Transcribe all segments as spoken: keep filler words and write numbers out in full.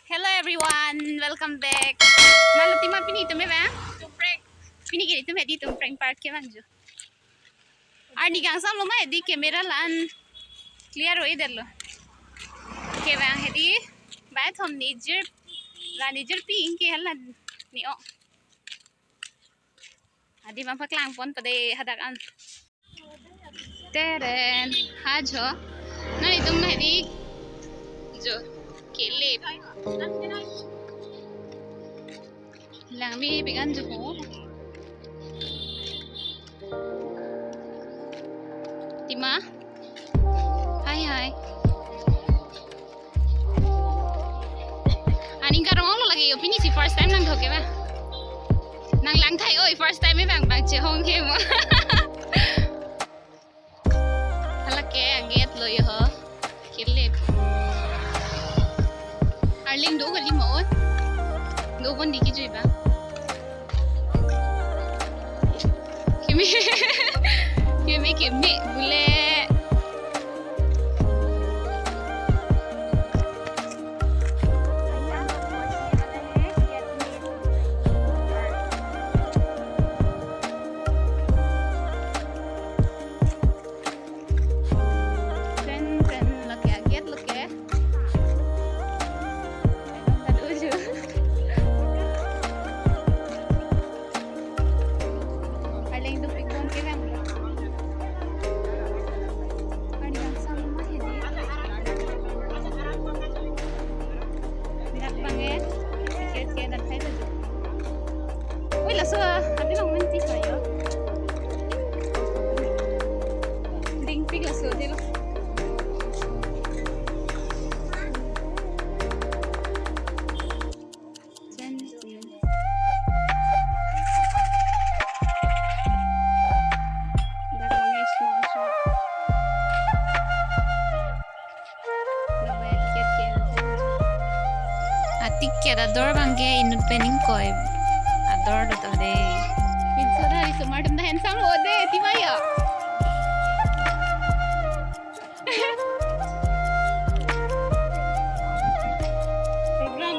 Hello everyone, welcome back. Nalo tima pini itum me bang? Pini ke itum hedi itum prank park kevang jo. Arni kangsam lo ma hedi camera la-an clear oi detlo. Kevang hedi bai thom ni jir la ni jir pi ingke hala ni o. Adi ma paklang pon pade hadak an. Teren, ha jo. Nang itum ma hedi jo. Kelip. Langmepik an jo ho. Tima. Hai, hai. Aning karong lo lagi, yo pini si first time nangtho ke ba. Nanglang thai oi, first time me bang bang chehong ke mo. Hala ke aget lo yo ho. Kelip. Arleng do kali mo oi. Do pon di kejui ba. Keme, keme, keme, bule. Tren, tren, lake, aget lake. Aduh, aduh. Arleng dopik pon kevang. Arni kangsam ma hedi. Dak bang e. Ticket ke dak hai tuju. Ui, laso, adi long menti sayo. Dingpik laso, di lo. Jen, jen. Dak long e small shop. Atik ke ador bang ke inut pen ingkoi. Ador do to de. Pinso da ri sumar dum da handsome ho de, tima ya. Program.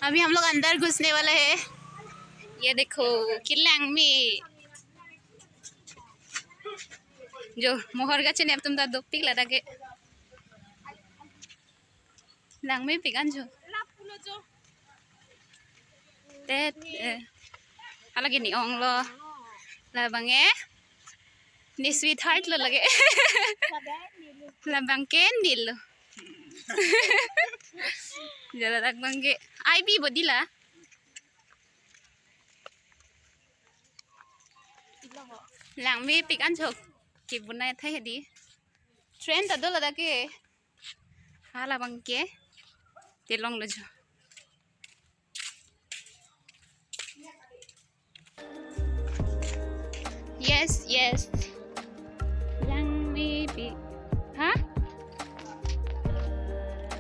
अभी हम लोग अंदर घुसने वाले हैं। ये देखो, kelangme. Jo, mohor gach ne atum ta dopik ladak ke. Langmepik an jo. Tet, eh. Hala ke ni ong lo. Labang e. Ni sweetheart lo lake. Labang ke ni lo. Jala dak bang ke. Ai bi bodi la. Langmepik an jo. Kebun nai thai hedi. Train ta do ladak ke. Hala bang ke. Telong lo jo. Yes, yes. Langmepik. Ha?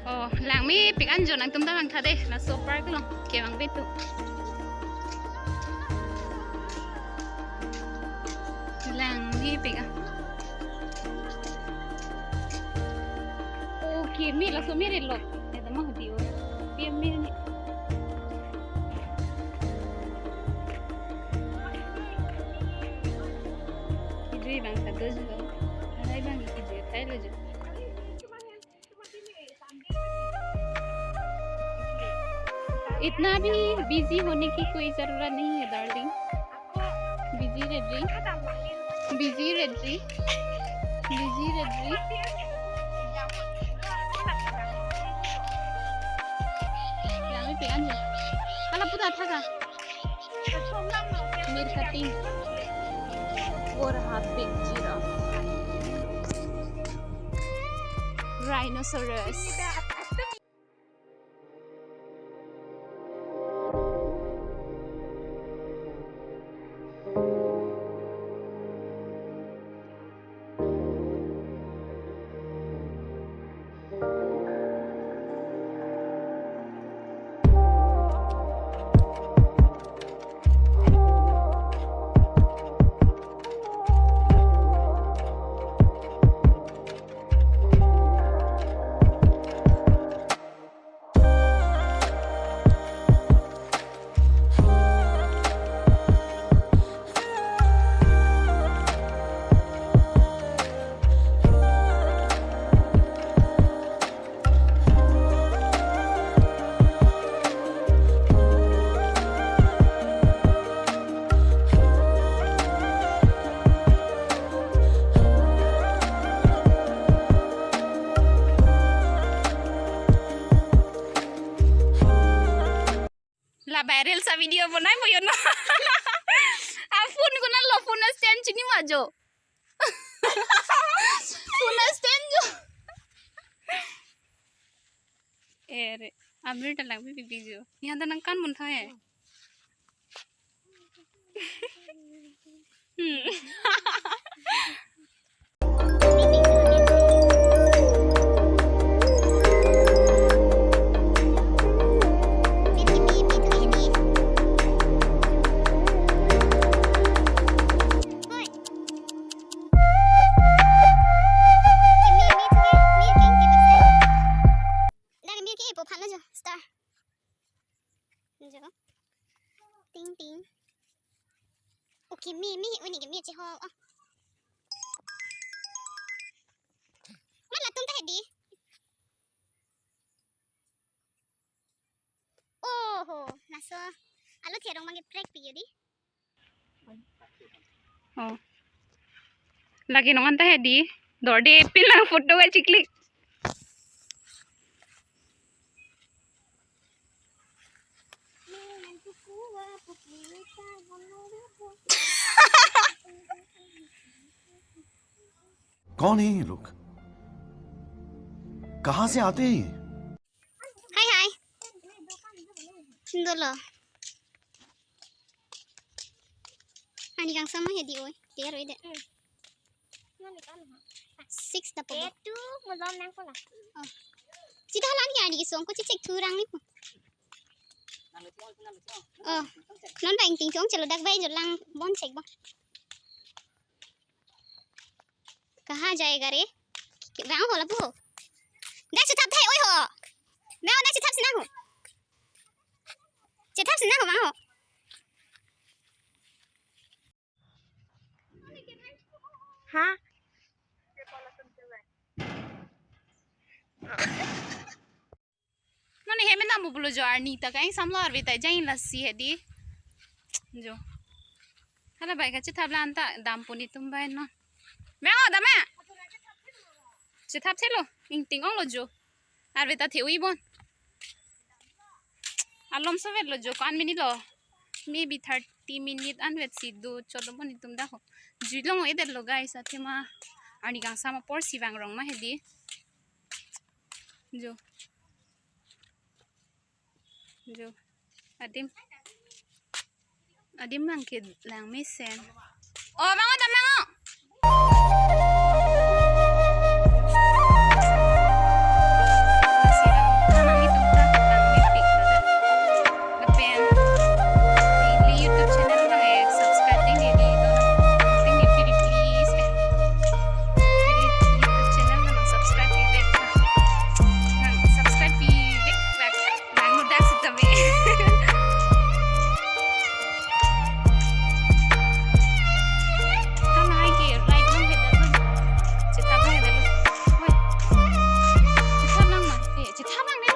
Oh, langmepik an jo nangtum ta bang tha de. Laso park lo. Kevang betu. Langmepik a. Okay, me laso me relo. Eda ma hadi o. Pi me ni. Kejui bang kado jo. Arai bang kejui thai lo jo. इतना भी बिजी होने की कोई जरूरत नहीं है, darling. Busy redi. Busy redi. Busy redi. Langmepik an jo. Hala puta thaka. Mir cutting. Wo raha big giraffe. Rhinoceros. Reels a video bonai po yo no. A phone ko na lo, phone stand chini ma jo. Phone stand jo. Ere, amir ta langpi pipi jo. Ni handa nangkan mun tha he. Hmm. Dak keme ke ipo phan lo jo, star. Jo. Ting ting. Okay, me, me, uni keme cheho. Oh. Ma latum ta hedi. Oho, laso. Alo therong bang ke prek pi yo di. Oh. Lagi nongan ta hedi. Dorde pin lang photo ka chiklik. कौन है ये लोग? कहाँ से आते हैं ये? Hai, hai. Dolo. Ani kangsam ma hedi oi. Tiar oi de. Six ta po. Itu mulom nang pola. Oh. Sita lan ke ani kesong ko chechek thurang ni po. Oh. Non ba ingting chong chelo dak bai jo lang bon chek ba. Kaha jayega re? Vang ho lapu ho. Dak chethap thai oi ho. Vang ho, dak chethap sinang ho. Chethap sinang ho, vang ho. Ha? Noni heme dam bulo jo, arni ta kangsam lo, arve ta jang lasi hedi. Jo. Hala bai kachethap la anta dam pu netum bai non. Vang ho dam ma. Chethap thelo, ingting ong lo jo. Arve ta the-ui bon. Alom sovet lo jo, ko-an minute lo. Maybe thirty minute anvet si do chot lo bon netum dak ho. Jui long edet lo guys, athema arni kangsam apor si vang rong ma hedi. Jo. Jo. Adim. Adim bang ke lang mesen. Oh, vang ho dam, vang ho. Lapen, ili YouTube channel abang ke subscribe ding, ili don ding, ili please, eh. Ili YouTube channel abang subscribe ding, nang subscribe pi ding, bang, bang muda sitame. Tang hai ke right long ke dalo. Chethap long ke dalo. Wait. Chethap lang ma? Eh, chethap lang deh.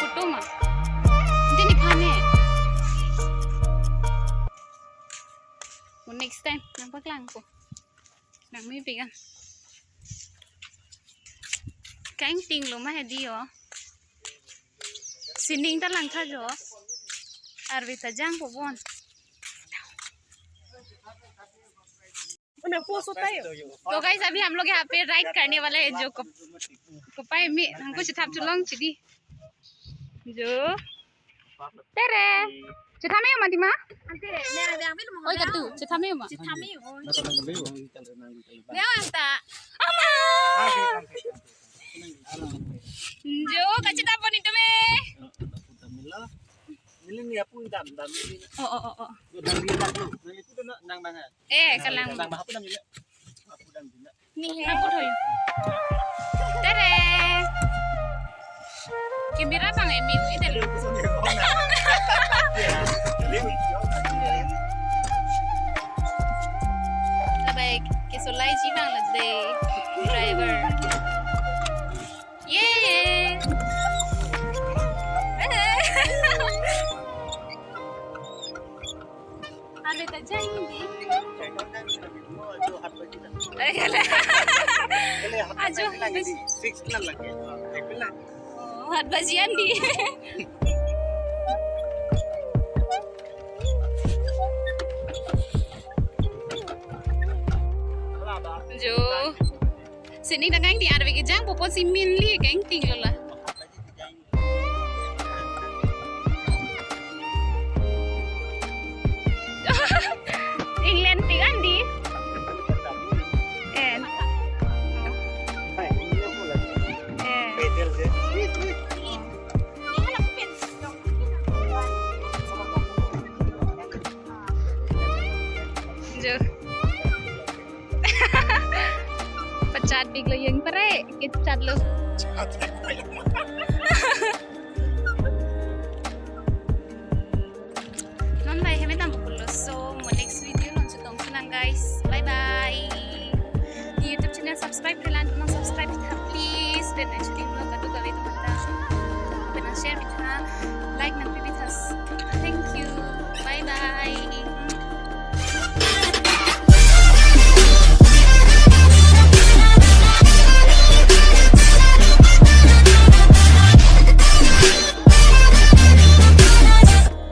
Photo ma? Dini phane. Oh, next time nangpaklang ko. Nang mi pegang. Kaingting lo ma hedi yo. Sining ta langtha jo. Arve ta jang po bon. तो गाइस, अभी हम लोग यहाँ पे राइड करने वाले हैं जो कप-, कपाई में हमको चुथाप चुलोंग चिदी जो तेरे चुथामे यो मतिमा? Oi, katu, चुथामे यो मा? Chethap me yo. Leo anta. Ama. Jo, kachita pon itu me. Neli ni apu dam, dam neli. Oh, oh, oh, oh. Yo, dam neli dak lo. Neli kuda na, nang bang ha. Eh, kalang. Nang bang apu dam neli. Apu dam neli. Ni hai. Apu thoy. Tere. Camera bang emi wi delo. Labai, kesolai ji bang la de. Driver. Ye. Ada tak jadi? Ajo, six lang lagi. Oh. Hat bajian di. Jo. Sining dang kangting arve kejang, popon si minli kangting lo la. England tigan di. Eh. Eh. Jo. Pachat pik lo, jeng pare, kechat lo. Non bai heme tam pulo, so mo next video non chetong sunang guys. Bye bye. Di YouTube channel subscribe kalilang, non subscribe tha please. Then next video vlog kadokave atum ta. Then share tha, like nangpi tha. Thank you.